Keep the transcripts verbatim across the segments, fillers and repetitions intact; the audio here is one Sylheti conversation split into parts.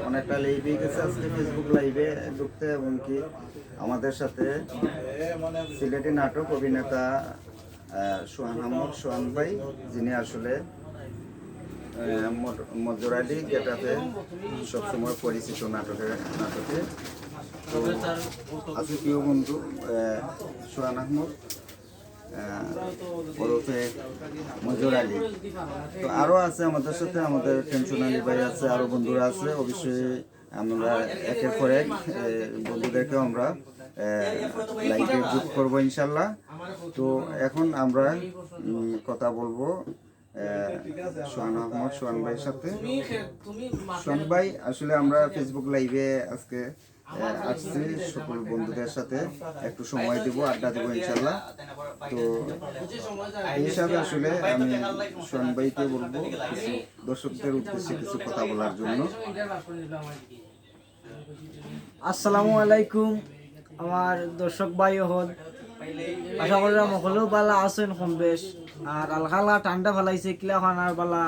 অনেকটা লেট হয়ে গেছে আজকে ফেসবুক লাইভে ঢুকতে, এবং কি আমাদের সাথে সিলেটি নাটক অভিনেতা আহ, সোহান আহমদ সোহান ভাই, যিনি আসলে আহ, মজ- মজুর আলী গেটাপে সবসময় পরিচিত নাটকে নাটকে তো আছে প্রিয় বন্ধু আহ, সোহান আহমদ আহ, ওরফে মজুর আলী। তো আরও আছে আমাদের সাথে, আমাদের টেনশন আলী ভাই আছে, আরও বন্ধুরা আছে। অবশ্যই আমরা একের পর এক আহ, বন্ধুদেরকেও আমরা লাইভে যুক্ত করবো ইনশাল্লাহ। তো এখন আমরা উম, কথা বলবো আহ, সোহান আহমদ সোহান ভাইয়ের সাথে। সোহান ভাই, আসলে আমরা ফেসবুক লাইভে আজকে আহ, আসছি সকল বন্ধুদের সাথে একটু সময় দিব, আড্ডা দিব ইনশাল্লাহ। তো এই হিসাবে আসলে আমি সোহান ভাইকে বলবো কিছু দর্শকদের উদ্দেশ্যে কিছু কথা বলার জন্য। আসসালামু আলাইকুম আমার দর্শক ভাই অকল, আশা করলাম অকলেও ভালা আছইন কম বেশ। আর হালকা হালকা ঠান্ডা ফালাইছে, কিলা খানার ভালা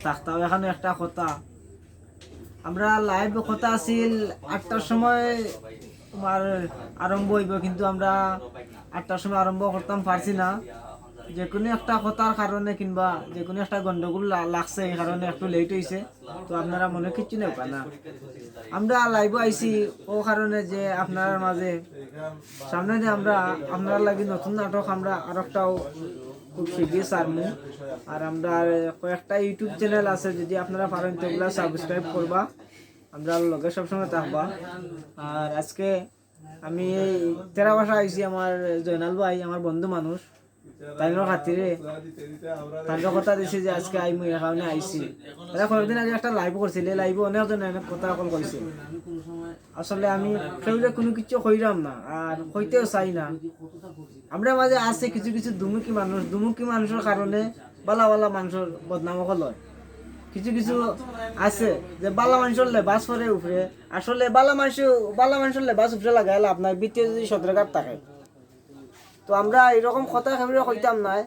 থাকতাম। এখানে একটা কথা, আমরা লাইভ কথা আছিল আটটার সময় তোমার আরম্ভ হইব, কিন্তু আমরা আটটার সময় আরম্ভ করতাম পারছি না, যে কোনো একটা কথার কারণে কিংবা যে কোনো একটা গন্ডগোল লা- লাগছে, এই কারণে একটু লেট হইছে। তো আপনারা মনে কিচ্ছু নেবা না, আমরা লাইভও আইছি ও কারণে যে আপনারার মাঝে সামনে যে আমরা আপনারার লাগি নতুন নাটক আমরা আরোকটাও খুব শীঘ্রই ছাড়মু। আর আমরা কয়েকটা ইউটিউব চ্যানেল আছে, যদি আপনারা পারেন তো ওগুলা সাবস্ক্রাইব করবা, আমরা লগে সবসময় থাকবা। আর আজকে আমি এই তেরা বাসা আইছি আমার জয়নাল ভাই, আমার বন্ধু মানুষ, তাইনর খাতিরে তানরে কথা দিছি যে আজকে আইমু, এই কারণে আইছি। তারা কয়েকদিন আগে একটা লাইভ করছিল, এই লাইভে অনেকজন অনেক কথা অকল কইছে। আসলে আমি কেউরে কোনো কিছু কইরাম না, আর কইতেও চাই না। আমরা মাঝে আছে কিছু কিছু দুমুখী মানুষ, দুমুখী মানুষের কারণে ভালা ভালা মানুষের বদনাম অকল হয়। কিছু কিছু আছে যে ভালা মানুষের লেবাস পরে উপরে, আসলে ভালা মানুষ, ভালা মানুষের লেবাস উপরে লাগাই লাভ নাই, ভিতরে যদি সদরঘাট থাকে। তো আমরা এরকম কথা কেউরে কইতাম নায়।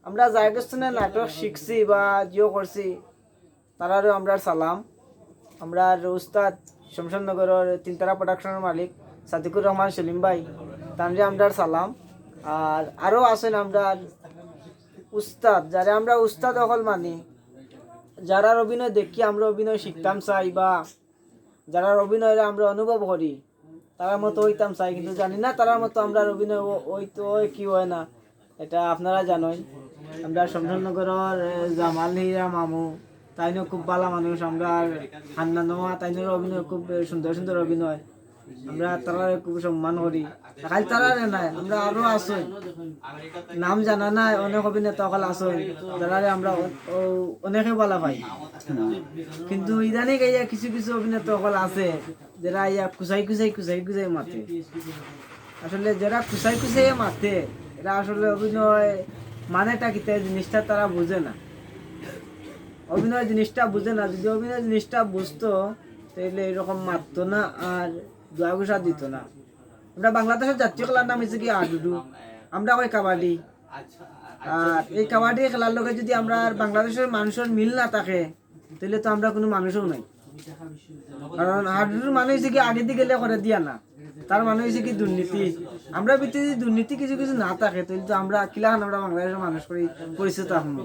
আমরা যার গেছ থনে নাটক শিখছি বা জিও করছি, তারারও আমরার সালাম। আমরার উস্তাদ শমশেরনগরর তিনতারা প্রোডাকশনর মালিক সাদিকুর রহমান সেলিম ভাই, তানরে আমরার সালাম। আর আরও আছইন আমরার উস্তাদ, যারে আমরা উস্তাদ অকল মানি, যারার অভিনয় দেখি আমরা অভিনয় শিখতাম চাই বা যারার অভিনয়রে আমরা অনুভব করি, তারার মতো হইতাম চাই, কিন্তু জানি না তারার মতো আমরার অভিনয় ও- ওই তো ওই কি হয় না, এটা আপনারা জানোই। আমরা শমশেরনগরর এ, জামাল হিরা মামু, তাইনও খুব ভালা মানুষ। আমরার হান্নান মামা, তাইনর অভিনয় খুব এ, সুন্দর সুন্দর অভিনয়। আমরা তারারে খুব সম্মান করি। খালি তারারে নায়, আমরা আরো আছইন, নাম জানা নাই, অনেক অভিনেতা অকল আছইন, যারারে আমরা অ- অ- অনেকে ভালা পাই। কিন্তু ইদানিং আইয়া কিছু কিছু অভিনেতা অকল আছে, যারা আইয়া কুচাই কুচাই কুচাই কুচাই মাতে। আসলে যারা কুচাই কুচাই মাতে, এরা আসলে অভিনয় মানেটা কিতা, এই জিনিসটা তারা বুঝে না। অভিনয় জিনিসটা বুঝে না, যদি অভিনয় জিনিসটা বুঝতো, তাইলে এরকম মাততো না আর দোয়া ঘুষা দিত না। আমরা বাংলাদেশর জাতীয় খেলার নাম হইছে কি হাডুডু, আমরা কই কাবাডি। আর এই কাবাডি খেলার লগে যদি আমরার বাংলাদেশর মানুষর মিল না থাকে, তাইলে তো আমরা কোনো মানুষও নাই। কারণ হাডুডুর মানে হইছে কি আগেদি গেলে করে দিয়া না, তার মানে হইছে কি দুর্নীতি। আমরা ভিতরে যদি দুর্নীতি কিছু কিছু না থাকে, তাইলে তো আমরা কিলাখান আমরা বাংলাদেশর মানুষ করি পরিচিত থাকমু।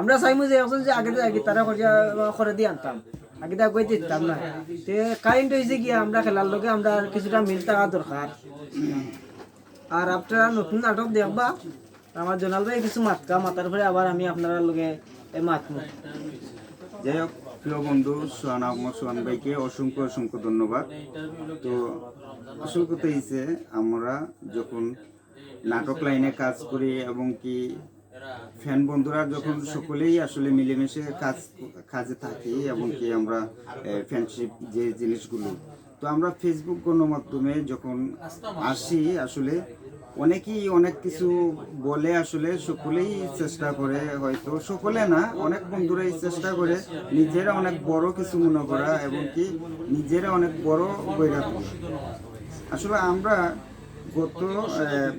আমরা চাইমু যে একজন যে আগে আগে তারা করিয়া করে দিয়া আনতাম, আগে আগে দিতাম না। তে কারেন্ট হইছে কি আমরা খেলার লগে আমরা কিছুটা মিল থাকা দরকার। আর আপনারা নতুন নাটক দেখবা, আমার জোনাল ভাই কিছু মাতকা মাতার পরে আবার আমি আপনারার লগে এ মাতমু। যাই হোক, প্রিয় বন্ধু সোহান আহমদ সোহান ভাইকে অসংখ্য অসংখ্য ধন্যবাদ। তো আসল কথা হইছে, আমরা যখন নাটক লাইনে কাজ করি এবং কি ফ্যান বন্ধুরা যখন সকলেই আসলে মিলেমিশে কাজ কাজে থাকি এবং কি আমরা ফ্রেন্ডশিপ যে জিনিসগুলো, তো আমরা ফেসবুক গণমাধ্যমে যখন আসি আসলে অনেকেই অনেক কিছু বলে, আসলে সকলেই চেষ্টা করে, হয়তো সকলে না, অনেক বন্ধুরাই চেষ্টা করে নিজেরা অনেক বড় কিছু মনে করা এবং কি নিজেরা অনেক বড় বইরা তোলা। আসলে আমরা গত আহ,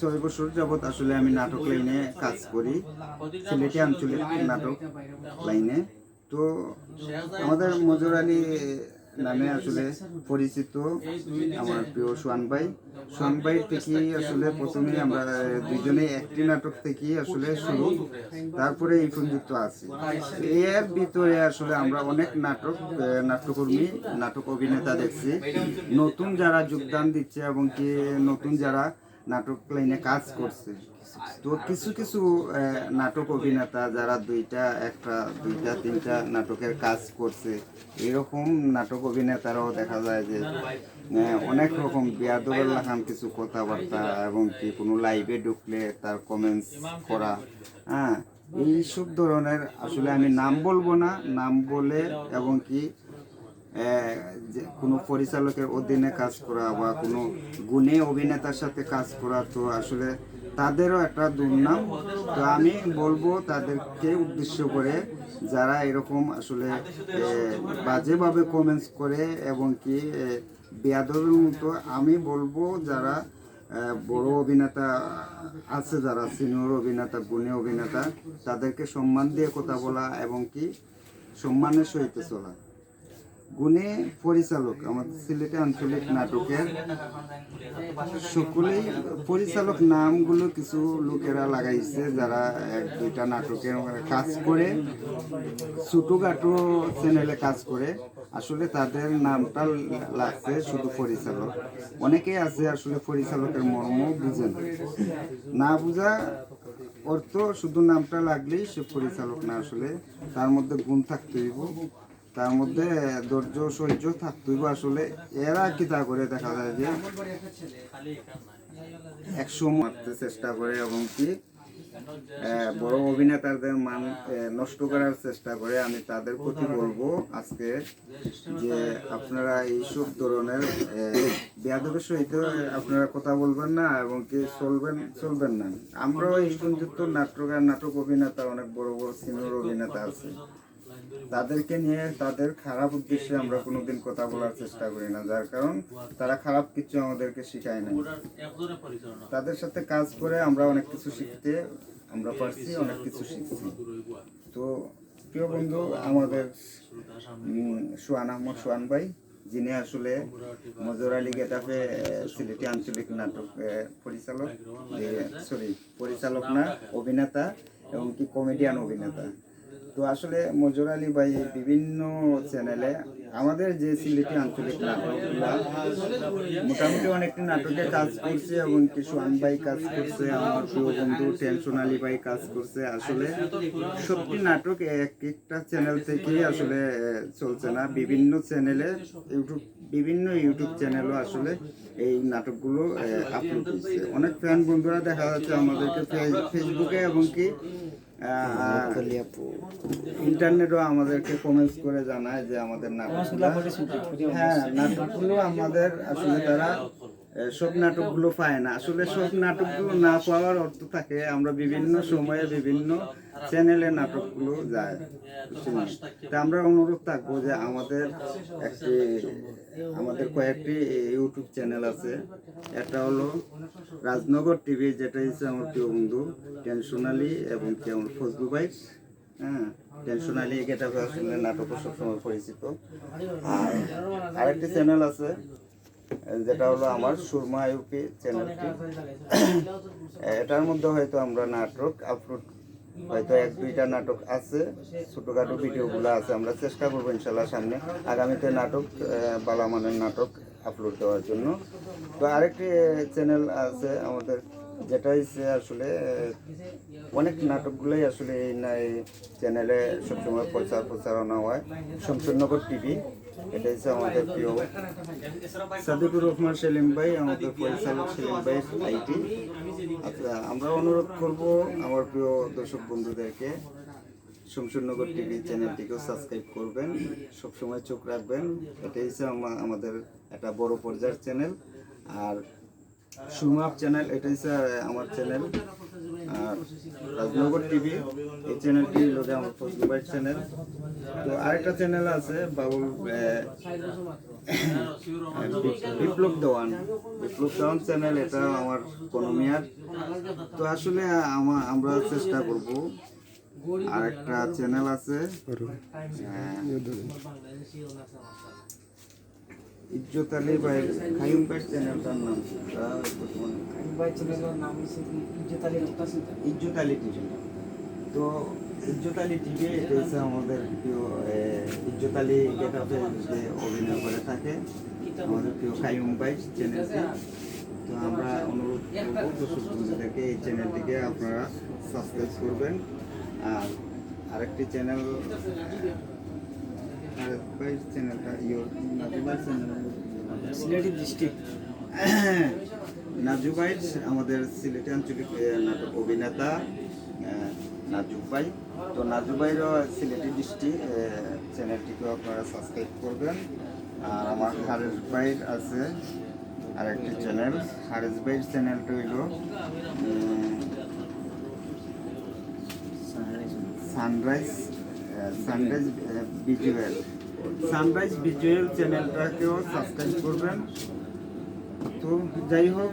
ছয় বছর যাবত আসলে আমি নাটক লাইনে কাজ করি, সিলেটি আঞ্চলিক নাটক লাইনে। তো আমাদের মজর আলী নামে আসলে পরিচিত আমার প্রিয় সোহান ভাই। সোহান ভাই থেকেই আসলে প্রথমে আমরা, আহ, দুইজনে একটি নাটক থেকেই আসলে শুরু, তারপরে এই পর্যন্ত আছি। এর ভিতরে আসলে আমরা অনেক নাটক, আহ, নাট্যকর্মী, নাটক অভিনেতা দেখছি। নতুন যারা যোগদান দিচ্ছে এবং কি নতুন যারা নাটক লাইনে কাজ করছে, তো কিছু কিছু, আহ, নাটক অভিনেতা যারা দুইটা, একটা, দুইটা, তিনটা নাটকের কাজ করছে, এরকম নাটক অভিনেতারাও দেখা যায় যে, আহ, অনেক রকম বেয়াদবের লাখান কিছু কথাবার্তা এবং কি কোনো লাইভে ঢুকলে তার কমেন্টস করা, হ্যাঁ, এইসব ধরনের আসলে আমি নাম বলবো না, নাম বলে এবং কি, আহ, যে কোনো পরিচালকের অধীনে কাজ করা বা কোনো গুণী অভিনেতার সাথে কাজ করা, তো আসলে তাদেরও একটা দুর্নাম। তো আমি বলবো তাদেরকে উদ্দেশ্য করে, যারা এরকম আসলে, আহ, বাজেভাবে কমেন্টস করে এবং কি, আহ, বেয়াদবের মতো, আমি বলবো যারা, আহ, বড় অভিনেতা আছে, যারা সিনিয়র অভিনেতা, গুণী অভিনেতা, তাদেরকে সম্মান দিয়ে কথা বলা এবং কি সম্মানের সহিত চলা। গুণী পরিচালক, আমাদের সিলেটি আঞ্চলিক নাটকের সকলেই পরিচালক নামগুলো কিছু লোকেরা লাগাইছে, যারা এক দুইটা নাটকে কাজ করে, ছোটোখাটো চ্যানেলে কাজ করে। আসলে তাদের নামটা লাগছে শুধু পরিচালক। অনেকেই আছে আসলে পরিচালকের মর্ম বুঝে না, না বুঝা অর্থ শুধু নামটা লাগলেই সে পরিচালক না। আসলে তার মধ্যে গুণ থাকতে হইব, তার মধ্যে ধৈর্য সহ্য থাকতে হইব। আসলে এরা কিতা করে দেখা যায় যে একশো মারতে চেষ্টা করে এবং কি, আহ, বড় অভিনেতাদের মান, আহ, নষ্ট করার চেষ্টা করে। আমি তাদের প্রতি বলবো আজকে যে আপনারা এইসব ধরনের, আহ, বেয়াদবের সহিত আপনারা কথা বলবেন না এবং কি চলবেন, চলবেন না। আমরাও এই পর্যন্ত নাট্যকার, নাটক অভিনেতা, অনেক বড় বড় সিনিয়র অভিনেতা আছে, তাদেরকে নিয়ে তাদের খারাপ উদ্দেশ্যে আমরা কোনোদিন কথা বলার চেষ্টা করি না, যার কারণ তারা খারাপ কিছু আমাদেরকে শিখায় না। তাদের সাথে কাজ করে আমরা অনেক কিছু শিখতে, আমরা পারছি, অনেক কিছু শিখছি। তো প্রিয় বন্ধু, আমাদের, উম, সোহান আহমদ সোহান ভাই, যিনি আসলে মজর আলী গেটাফে, আহ, সিলেটি আঞ্চলিক নাটক, আহ, পরিচালক, সরি, পরিচালক না, অভিনেতা এবং কি কমেডিয়ান অভিনেতা। তো আসলে মজর আলী ভাই বিভিন্ন চ্যানেলে আমাদের যে সিলেটি আঞ্চলিক নাটকগুলা মোটামুটি অনেকটি নাটকে কাজ করছে এবং কি সোহান ভাই কাজ করছে, আমার প্রিয় বন্ধু টেনশন আলী ভাই কাজ করছে। আসলে সবটি নাটক এক একটা চ্যানেল থেকেই আসলে, আহ, চলছে না, বিভিন্ন চ্যানেলে, YouTube, বিভিন্ন YouTube চ্যানেলও আসলে এই নাটকগুলো, আহ, আপলোড হচ্ছে। অনেক ফ্যান বন্ধুরা দেখা যাচ্ছে আমাদেরকে ফেস-, ফেসবুকে এবং কি, আহ, ইন্টারনেটও আমাদেরকে কমেন্টস করে জানায় যে আমাদের নাটকগুলো, হ্যাঁ, নাটকগুলো আমাদের আসলে তারা, আহ, সব নাটকগুলো পায় না। আসলে সব নাটকগুলো না পাওয়ার অর্থ থাকে আমরা বিভিন্ন সময়ে বিভিন্ন চ্যানেলে নাটকগুলো যায়, বুঝছেন? তা আমরা অনুরোধ থাকবো যে আমাদের একটি, আমাদের কয়েকটি YouTube চ্যানেল আছে। একটা হলো রাজনগর টিভি, যেটা হচ্ছে আমার প্রিয় বন্ধু টেনশন আলী এবং কি আমার ফজলু ভাই, হ্যাঁ, টেনশন আলী গেটাফে আসলে নাটকও সবসময় পরিচিত। আর আরেকটি চ্যানেল আছে, যেটা হলো আমার সুরমা ইউপি চ্যানেলটি। এটার মধ্যে হয়তো আমরা নাটক আপলোড, হয়তো এক দুইটা নাটক আছে, ছোটোখাটো ভিডিওগুলো আছে। আমরা চেষ্টা করবো ইনশাল্লাহ সামনে আগামীতে নাটক, আহ, বালামানের নাটক আপলোড দেওয়ার জন্য। তো আরেকটি চ্যানেল আছে আমাদের, যেটা হচ্ছে আসলে, আহ, অনেক নাটকগুলোই আসলে এই না-, এই চ্যানেলে সবসময় প্রচার প্রচারণা হয়, শমশেরনগর টিভি। এটা হচ্ছে আমাদের প্রিয় সাদিকুর রহমান সেলিম ভাই, আমাদের পরিচালক সেলিম ভাই আইটি। আচ্ছা, আমরা অনুরোধ করব আমার প্রিয় দর্শক বন্ধুদেরকে শমশেরনগর টিভি চ্যানেলটিকেও সাবস্ক্রাইব করবেন, সবসময় চোখ রাখবেন। এটা হচ্ছে আমা-, আমাদের একটা বড় পর্যায়ের চ্যানেল। আর সুমাপ চ্যানেল, এটা হচ্ছে আমার চ্যানেল। আর রাজনগর টিভি, এই চ্যানেলটি হলো গিয়ে আমার ফজলু ভাইয়ের চ্যানেল। তো আরেকটা চ্যানেল আছে বাবুল, আহ, বিপ্লব দেওয়ান, বিপ্লব দেওয়ান চ্যানেল, এটা আমার কনমিয়ার। তো আসলে আমা-, আমরা চেষ্টা করব আর একটা চ্যানেল আছে, আহ, ইজ্জত আলী ভাই, কাইয়ুম ভাইর চ্যানেলটার নাম কি? আহ, একটু মনে নেই। কাইয়ুম ভাইর চ্যানেলটার নাম হচ্ছে কি ইজ্জত আলী রক্তা সুলতান। ইজ্জত আলী টিভি। তো ইজ্জত আলী টিভি, এটা হচ্ছে আমাদের প্রিয়, আহ, ইজ্জত আলী গেটআপে যে অভিনয় করে থাকে, আমাদের প্রিয় কাইয়ুম ভাই চ্যানেলটি। তো আমরা অনুরোধ করবো দর্শক বন্ধুদেরকে এই চ্যানেলটিকে আপনারা সাবস্ক্রাইব করবেন। আর আরেকটি চ্যানেল, আরেক ভাইয়ের চ্যানেলটা, ইয়ো, নাজু ভাইয়ের চ্যানেল। সিলেটি দৃষ্টি। নাজু ভাই আমাদের সিলেটি আঞ্চলিক, এ, নাটক অভিনেতা, এ, নাজু ভাই। তো নাজু ভাইয়েরও সিলেটি দৃষ্টি, এ, চ্যানেলটিকেও আপনারা সাবস্ক্রাইব করবেন। আর আমার হারেস ভাইয়ের আছে আরেকটি চ্যানেল, হারেস ভাইয়ের চ্যানেলটা হইল, উম, সানরাইজ, আহ, সানরাইজ, আহ, ভিজুয়াল। সানরাইজ ভিজুয়াল চ্যানেলটাকেও সাবস্ক্রাইব করবেন। তো যাই হোক,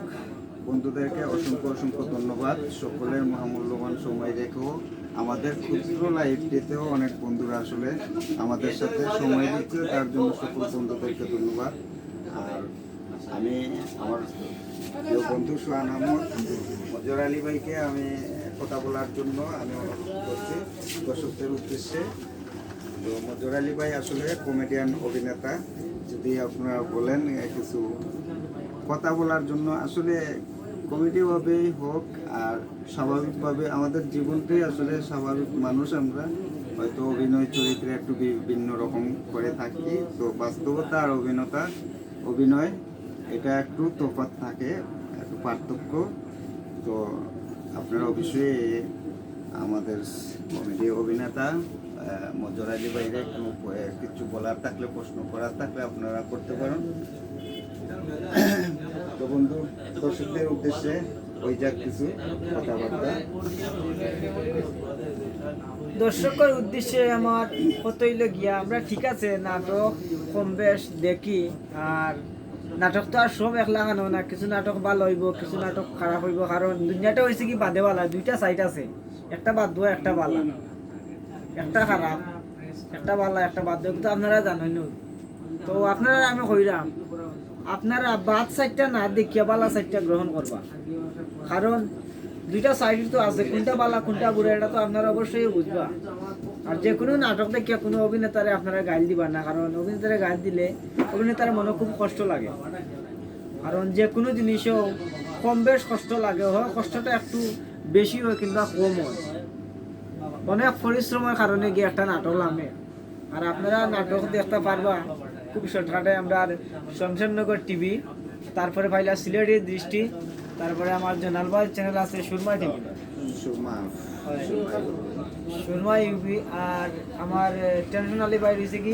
বন্ধুদেরকে অসংখ্য অসংখ্য ধন্যবাদ। সকলের মহামূল্যবান সময় রেখেও আমাদের ক্ষুদ্র লাইভটিতেও অনেক বন্ধুরা আসলে আমাদের সাথে সময় দিচ্ছে, তার জন্য সকল বন্ধুদেরকে ধন্যবাদ। আর আমি আমার প্রিয় বন্ধু সোহান আহমদ, মজর আলী ভাইকে আমি কথা বলার জন্য আমি অনুরোধ করছি দর্শকদের উদ্দেশ্যে। তো মজর আলী ভাই আসলে কমেডিয়ান অভিনেতা, যদি আপনারা বলেন, এ, কিছু কথা বলার জন্য, আসলে কমেডিভাবেই হোক আর স্বাভাবিকভাবে আমাদের জীবনটাই আসলে স্বাভাবিক মানুষ আমরা, হয়তো অভিনয় চরিত্রে একটু বিভিন্ন রকম করে থাকি। তো বাস্তবতা আর অভিনয়তা, অভিনয়, এটা একটু তফাৎ থাকে, একটু পার্থক্য। তো আপনারা অবশ্যই আমাদের কমেডি অভিনেতা, আহ, মজর আলী ভাইরে একটু, আহ, কিছু বলার থাকলে, প্রশ্ন করার থাকলে আপনারা করতে পারেন। তো বন্ধু, দর্শকদের উদ্দেশ্যে ওই যাক কিছু কথাবার্তা। দর্শকর উদ্দেশ্যে আমার কথা অইলো গিয়া, আমরা ঠিক আছে নাটক কম বেশ দেখি, আর নাটক তো আর সব একলাখান অয় না, কিছু নাটক ভালা অইবো, কিছু নাটক খারাপ অইবো, কারণ দুনিয়াটা অইছে কি বাদে বালা, দুইটা সাইড আছে, একটা বাদ দেওয়া, একটা বালা, একটা খারাপ, একটা বালা, একটা বাদ দেওয়া, তো আপনারা জানইন। তো আপনারা আমি কইরাম, আপনারা বাদ সাইডটা না দেখিয়া বালা সাইডটা গ্রহণ করবা, কারণ দুইটা সাইড তো আছে, কোনটা বালা কোনটা বুরা, এটা তো আপনারা অবশ্যই বুঝবা। আর যে কোনো নাটক দেখিয়া কোনো অভিনেতারে আপনারা গাইল দিবা না, কারণ অভিনেতারে গাইল দিলে অভিনেতার মনে খুব কষ্ট লাগে। কারণ যে কোনো জিনিসও কম বেশ কষ্ট লাগে, হয় কষ্টটা একটু বেশি হয় কিংবা কম হয়, অনেক পরিশ্রমের কারণে গিয়া একটা নাটক লামে। আর আপনারা নাটক দেখতা পারবা খুব শর্টকাটে আমরার শমশেরনগর টিভি, তারপরে পাইলা সিলেটি দৃষ্টি, তারপরে আমার জোনাল ভাইর চ্যানেল আছে সুরমা টিভি। সুরমা। সুরমা ইউপি। আর আমার, এ, টেনশন আলী ভাইর অইছে কি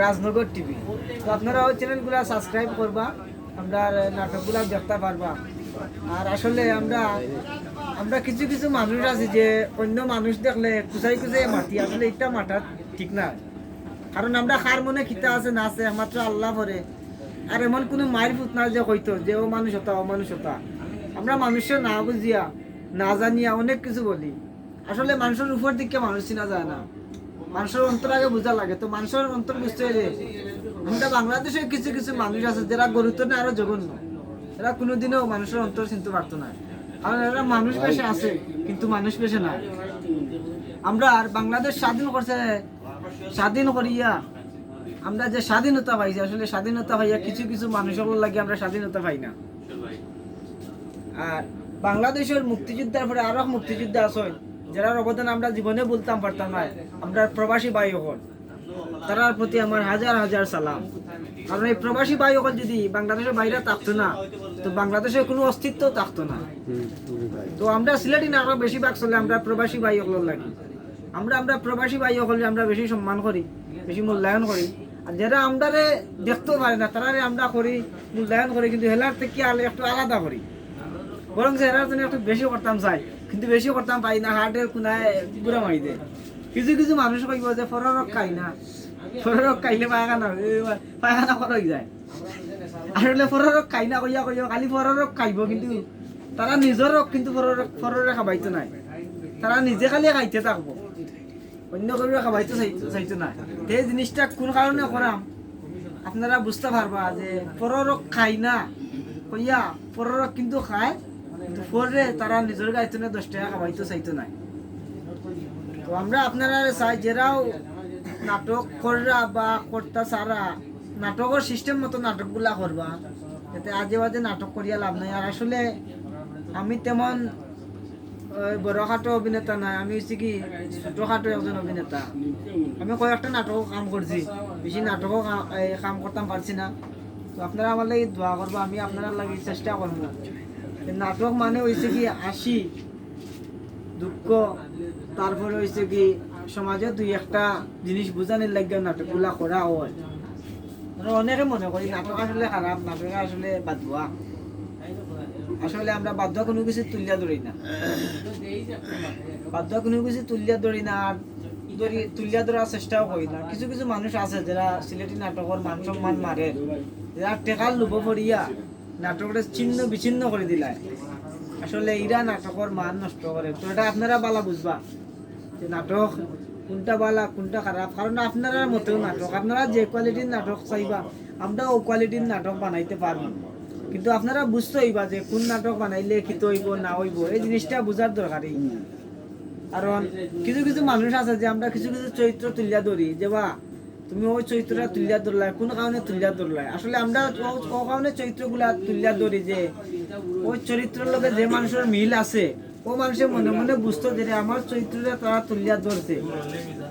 রাজনগর টিভি। তো আপনারা ওই চ্যানেলগুলা সাবস্ক্রাইব করবা, আমরার নাটকগুলা দেখতা পারবা। আর আসলে আমরা, আমরা কিছু কিছু মানুষ আছি যে অন্য মানুষ দেখলে কুচাই কুচাই মাতি, আসলে ইটা মাতা ঠিক না। কারণ আমরা কার মনে কিতা আছে না আছে একমাত্র আল্লায় পারে। আর এমন কুনু মাইর পুত না যে কইতো যে ও মানুষ অতা, ও মানুষ অতা। আমরা মানুষরে না বুঝিয়া, না জানিয়া অনেক কিছু বলি। আসলে মানষর উপর দিকে মানুষ চিনা যায় না, মানষর অন্তর আগে বুঝা লাগে। তো মানষর অন্তর বুঝতে অইলে আমরা বাংলাদেশে কিছু কিছু মানুষ আছে যেরা গরুর থনে আরো জঘন্য, এরা কুনুদিনও মানষর অন্তর চিনতে পারতো না, কারণ এরা মানুষ বেশে আছে কিন্তু মানুষ বেশে না। আমরা আর বাংলাদেশ স্বাধীন করছে, স্বাধীন করিয়া আমরা যে স্বাধীনতা পাইছি, আসলে স্বাধীনতা পাইয়া কিছু কিছু মানুষর লাগি আমরা স্বাধীনতা পাই না। আর বাংলাদেশর মুক্তিযোদ্ধার পরে আরো মুক্তিযোদ্ধা আছে, যেরার অবদান আমরা জীবনে ভুলতাম পারতাম না। আমরা প্রবাসী ভাই অকল, তারার প্রতি আমার হাজার হাজার সালাম। কারণ এই প্রবাসী ভাই অকল যদি বাংলাদেশর বাইরে থাকতো না, তো বাংলাদেশর কুনু অস্তিত্ব থাকতো না। তো আমরা সিলেটি নাটক বেশিরভাগ চলে আমরা প্রবাসী ভাই অকলর লাগি। আমরা, আমরা প্রবাসী ভাই অকলরে আমরা বেশি সম্মান করি, বেশি মূল্যায়ন করি। আর যেরা আমরারে দেখতেও পারে না, তারারে আমরা করি, মূল্যায়ন করি, কিন্তু হেলার থাকি আলে-, একটু আলাদা করি। বরং যে হেলার জন্য একটু বেশি করতাম চাই, কিন্তু বেশি করতাম পারি না, হার্টের কুনায় গুড়া মারি দেয়। কিছু কিছু মানুষ কইবো যে পরর হক খাই না, পরর হক খাইলে পায়খানা অয়, পায়খানা করা অই যায়। আসলে পরর হক খাই না কইয়া কইয়া খালি পরর হক খাইবো, কিন্তু তারা নিজর হক কিন্তু পরর, পররে খাবাইতো নায়। তারা নিজে খালি খাইতে থাকবো, অন্য কেউরে খাওয়াইতে চাই-, চাইতো না। তে জিনিসটা কোন কারণে করাম, আপনারা বুঝতা পারবা যে পরর খাই না কইয়া পরর কিন্তু খায়, কিন্তু পররে তারা নিজর গাইতনে দশ টেকা খাওয়াইতে চাইতো না। তো আমরা আপনারা চাই, যেরাও নাটক কররা বা করতা চারা, নাটকর সিস্টেম মতো নাটকগুলা করবা, এতে আজে বাজে নাটক করিয়া লাভ নাই। আর আসলে আমি তেমন ওই বড়খাটো অভিনেতা নায়, আমি হইছি কি ছোটখাটো একজন অভিনেতা। আমি কয়েকটা নাটকও কাম করছি, বেশি নাটকও কা-, এই কাম করতাম পারছি না। তো আপনারা আমার লাগি দোয়া করবা, আমি আপনারার লাগি চেষ্টা করবো। এই নাটক মানে হইছে কি হাসি, দুঃখ, তারপরে হইছে কি সমাজে দুই একটা জিনিস বুঝানির লাগিয়া নাটকগুলা করা হয়। আমরা অনেকে মনে করি নাটক আসলে খারাপ, নাটক আসলে বাদ দেওয়া। আসলে আমরা বাদ দেওয়া কোনো কিছু তুলিয়া ধরি না, বাদ দেওয়া কোনো কিছু তুলিয়া ধরি না, আর ধরি, তুলিয়া ধরার চেষ্টাও করি না। কিছু কিছু মানুষ আছে যারা সিলেটি নাটকর মান সম্মান মারে, যারা টেকার লোভে পড়িয়া নাটকরে ছিন্ন বিচ্ছিন্ন করি দিলায়। আসলে ইরা নাটকর মান নষ্ট করে, তো এটা আপনারা বালা বুঝবা যে নাটক কোনটা বালা, কোনটা খারাপ। কারণ আপনারার মতেও নাটক, আপনারা যে কোয়ালিটির নাটক চাইবা, আমরা ও কোয়ালিটির নাটক বানাইতে পারবো, কিন্তু আপনারা বুঝতে হইবা যে কোন নাটক বানাইলে কিতা হইব না হইব, এই জিনিসটা বুঝার দরকারি। কারণ কিছু কিছু মানুষ আছে যে আমরা কিছু কিছু চরিত্র তুলিয়া ধরি যে বা তুমি ওই চরিত্রটা তুলিয়া ধরলায়, কোন কারণে তুলিয়া ধরলায়। আসলে আমরা ও, ও কারণে চরিত্রগুলা তুলিয়া ধরি যে ওই চরিত্রর লগে যে মানুষের মিল আছে, ও মানুষে মনে মনে বুঝতো যে রে, আমার চরিত্রটা তারা তুলিয়া ধরছে।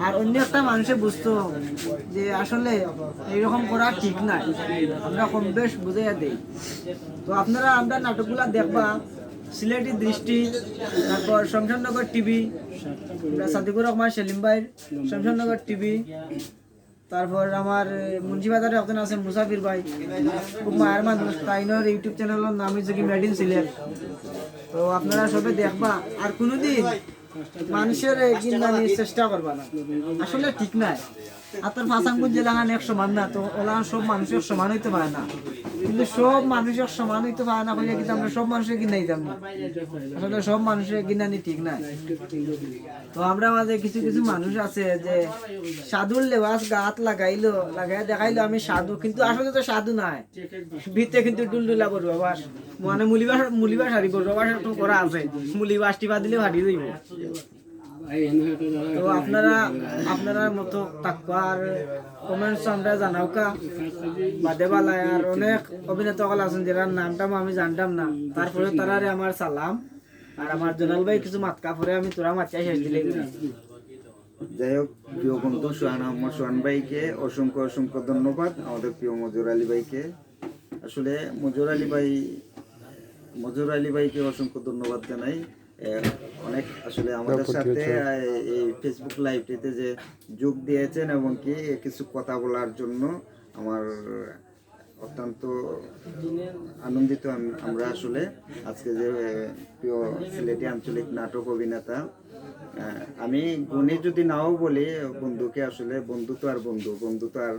আর অন্য একটা মানুষে বুঝতো যে আসলে এইরকম করা ঠিক নাই। আমরা কম বেশ বুঝাইয়া দেই। তো আপনারা আমরা নাটকগুলা দেখবা, সিলেটি দৃষ্টি, তারপর শমশেরনগর টিভি, আমরা সাদিকুর রহমান সেলিম ভাইর শমশেরনগর টিভি, তারপর আমার, এ, মুন্সিবাজারে একজন আছে মুসাফির ভাই, খুব মায়ার মানুষ, তাইনর YouTube চ্যানেলর নাম হইছে কি মেড ইন সিলেট। তো আপনারা সবে দেখবা, আর কোনোদিন মানুষের, এ, গিন্দানির চেষ্টা করবা না, আসলে ঠিক নাই। আর তার পাঁচ আঙ্গুল যে লাগান এক সমান না, তো ওলান সব মানুষ এক সমান হইতে পারে না, কিন্তু সব মানুষ এক সমান হইতে পারে না কইলে কিন্তু আমরা সব মানুষের গিন্দাই যাবো। আসলে সব মানুষের গিন্দানি ঠিক নাই। তো আমরা মাঝে কিছু কিছু মানুষ আছে যে সাধুর লেবাস গাত লাগাইলো, লাগাই দেখাইলো আমি সাধু, কিন্তু আসলে তো সাধু নাই। ভিতরে কিন্তু ডুলডুলা বড় আবার, মানে মুলিবাস, মুলিবাস হারি বড় আবার একটু করা আছে, মুলিবাস টিপা দিলে ফাটি যাইব। তো আপনারা, আপনারার মতো তাকবা আর কমেন্টস আমরা জানাউক্কা। বাদে বালায় আর অনেক অভিনেতা অকল আছেন যারার নামটা আমি জানতাম না, তারপরে তারারে আমার সালাম। আর আমার জোনাল ভাই কিছু মাতকা পরে আমি তোরা মাতকা শেষ দিলে। যাই হোক, প্রিয় বন্ধু সোহান আহমদ সোহান ভাইকে অসংখ্য অসংখ্য ধন্যবাদ, আমাদের প্রিয় মজুর আলী ভাইকে। আসলে মজুর আলী ভাই, মজুর আলী ভাইকে অসংখ্য ধন্যবাদ জানাই। এ, অনেক আসলে আমাদের সাথে, এ, এই Facebook লাইভটিতে যে যোগ দিয়েছেন এবং কি কিছু কথা বলার জন্য আমার অত্যন্ত আনন্দিত আম-, আমরা আসলে আজকে যে, এ, প্রিয় সিলেটি আঞ্চলিক নাটক অভিনেতা, আহ, আমি গুণী যদি নাও বলি বন্ধুকে, আসলে বন্ধু তো আর বন্ধু, বন্ধু তো আর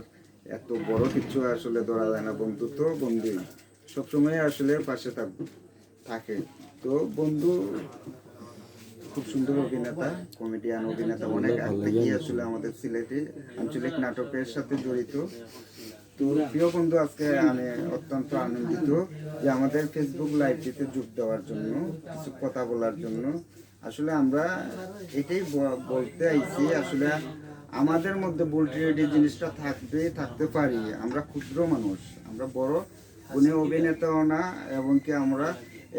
এত বড় কিছু আসলে ধরা যায় না, বন্ধু তো বন্ধুই, সবসময় আসলে পাশে থাক-, থাকে। তো বন্ধু খুব সুন্দর অভিনেতা, কমেডিয়ান অভিনেতা, অনেক আগ থেকেই আসলে আমাদের সিলেটি আঞ্চলিক নাটকের সাথে জড়িত। তো প্রিয় বন্ধু, আজকে আমি অত্যন্ত আনন্দিত যে আমাদের Facebook লাইভটিতে যোগ দেওয়ার জন্য, কিছু কথা বলার জন্য। আসলে আমরা এটাই ব-, বলতে আইছি, আসলে আমাদের মধ্যে ভুল ত্রুটি জিনিসটা থাকবে, থাকতে পারি। আমরা ক্ষুদ্র মানুষ, আমরা বড় গুণী অভিনেতাও না, এবং কি আমরা,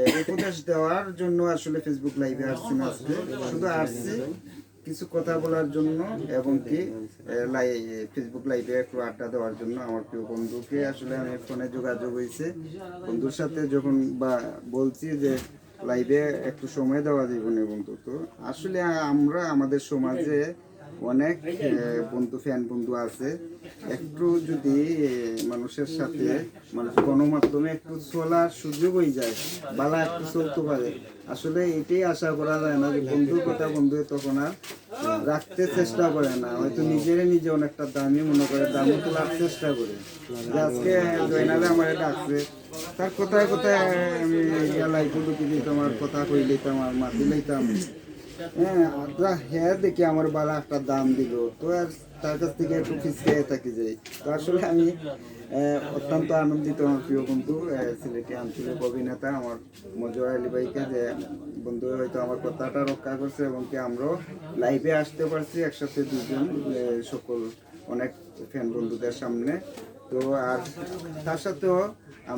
এ, উপদেশ দেওয়ার জন্য আসলে Facebook লাইভে আসছি না আজকে, শুধু আসছি কিছু কথা বলার জন্য এবং কি, এ, লাই-, Facebook লাইভে একটু আড্ডা দেওয়ার জন্য। আমার প্রিয় বন্ধুকে আসলে আমি ফোনে যোগাযোগ হইছে, বন্ধুর সাথে যখন বা বলছি যে লাইভে একটু সময় দেওয়া যাইব না বন্ধু। তো আসলে আমরা আমাদের সমাজে অনেক, এ, বন্ধু, ফ্যান বন্ধু আছে, একটু যদি, এ, মানুষের সাথে, মানুষ গণমাধ্যমে একটু চলার সুযোগ হয়ে যায়, বালা একটু চলতে পারে। আসলে এটাই আশা করা যায় না যে বন্ধুর কথা বন্ধু তখন আর রাখতে চেষ্টা করে না, হয়তো নিজেরে নিজে অনেকটা দামি মনে করে, দামি তোলার চেষ্টা করে। যে আজকে জয়নালে আমারে ডাকছে, তার কথায় কথায় আমি ইয়া লাইভে ঢুকি দিতাম, আর কথা কই লইতাম, আর মাতি লইতাম। হ্যাঁ, তা হ্যাঁ দেখি আমার বালা একটা দান দিল, তো আর তার কাছ থেকে একটু ফিসকাইয়া থাকি যাই। তো আসলে আমি আহ, অত্যন্ত আনন্দিত আমার প্রিয় বন্ধু, আহ, সিলেটি আঞ্চলিক অভিনেতা আমার মজর আলী ভাইকে, যে বন্ধু হয়তো আমার কথাটা রক্ষা করছে এবং কি আমরাও লাইভে আসতে পারছি একসাথে দুজন, আহ, সকল অনেক ফ্যান বন্ধুদের সামনে। তো আর তার সাথেও আম-